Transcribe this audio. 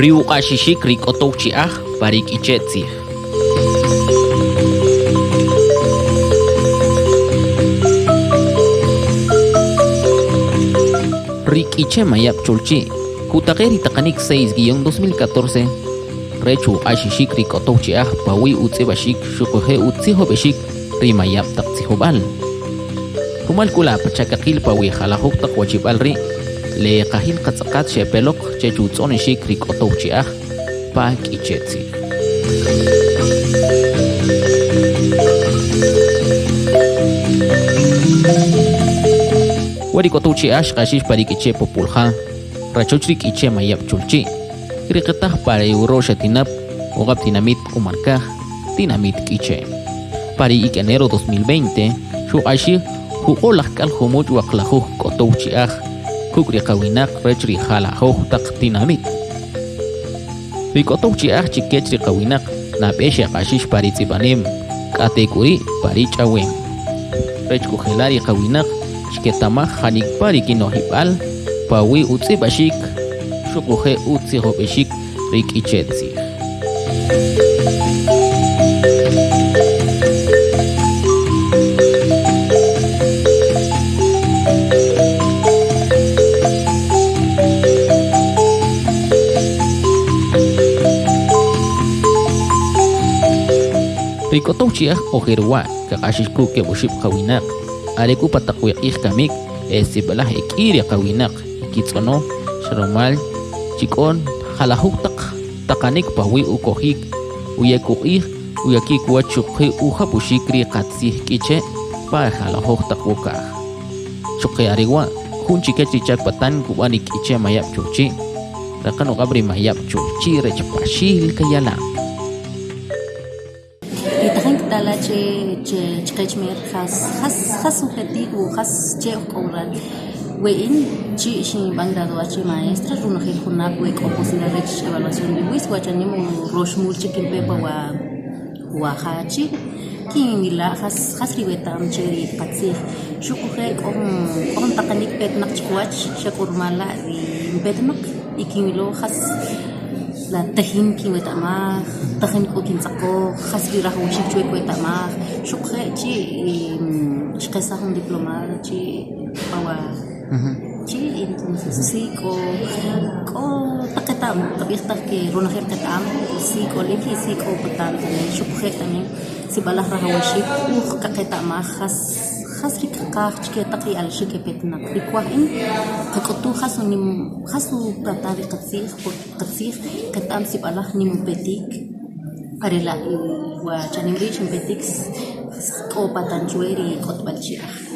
Ri uq'axixik ri k'otow chi'aj pa ri K'iche' tzij. Ri K'iche' Mayab' Cholchi' kutaqej ri taqanik 6-2014 rech uq'axixik ri k'otow chi'aj pa uwi' utz'ib'axik xuquje' utzijob'exik ri mayab' taq tzijob'al. Rumal k'u la' pacha kaqil pa wi jalajoj taq wachib'al ri', le qajil qatz'aqat xepeloq chech utz'onixik ri k'otow chi'aj pa K'iche' tzij. We ri k'otow chi'aj xq'axix pa ri K'iche' Populja, rachoch ri K'iche' Mayab' Cholchi', kriqitaj pa ri urox atinab' uq'ab' tinamit Q'umarkaj, tinamit K'iche'. Pa ri ik' enero 2020, xuq'axij juq'o' lajk'al jumuch' waqlajuj k'otow chi'aj kuk' ri qawinaq rech ri jalajoj taq tinamit. Ri k'otow chi'aj chi kech ri qawinaq nab'e xeq'axix pa ri tz'ib'anem, k'atek'uri' pa ri ch'awem. Rech k'u jela' ri qawinaq xketa'maj janik'pa' ri kino'jib'al pa uwi' utz'ib'axik xuquje' utzijob'exik ri K'iche' tzij. Ri k'otow chi'aj ojer wa' kaq'axix kuk' keb' oxib' qawinaq, are k'u pa taq we q'ij kamik e sib'alaj e k'i ri qawinaq kitz'ono xa rumal chi k'o jalajoj taq taqanik pa uwi' ukojik, uyek uq'ij, uyakik uwach xuquje' ujab'uxik ri qatzij K'iche' pa jalajoj taq wokaj. Xuquje' are wa' jun chi kech ri chak patan kub'an ri K'iche' Mayab' Cholchi', raqan uq'ab' ri Mayab' Cholchi' rech Paxil Kayala'. Ri tajin ktala che chqech mer jas jas jas upetik u jas che oj k'o waral we in chi' xinb'an graduar che maestra runojel junab' we k'o posibilidad rech evaluación lingüística wachanim rox mul chik kinpe pa wa ja chi' kinwila' jas jas ri weta'm che ri qatzij xuquje' k'o jun k'o jun taqanik petnaq chiqawach xa k'u rumal la' ri inpetnaq y kinwilo jas La tajin kinweta'maj, tajin k'o kintz'aqoj, jas ri rajawxiik chwe kweta'maj, xuquje' chi' xqesaj jun diplomado chi' pa wa chi' entonces si k'o k'o taq qeta'm qab'ij taj ke ronojel qeta'm si k'olik y si k'o patan también xuquje' también sib'alaj rajawxiik uj qaqeta'maj jas jas ri kaqaj chike taq ri alxiik e petnaq ri kuwaj in qak'utu jas nim jas upatan ri qatzij. Qatzij qeta'm sib'alaj nim upetik, are la' wa chanim rii' xinpetik k'o patan chuwe ri k'otb'al chi'aj.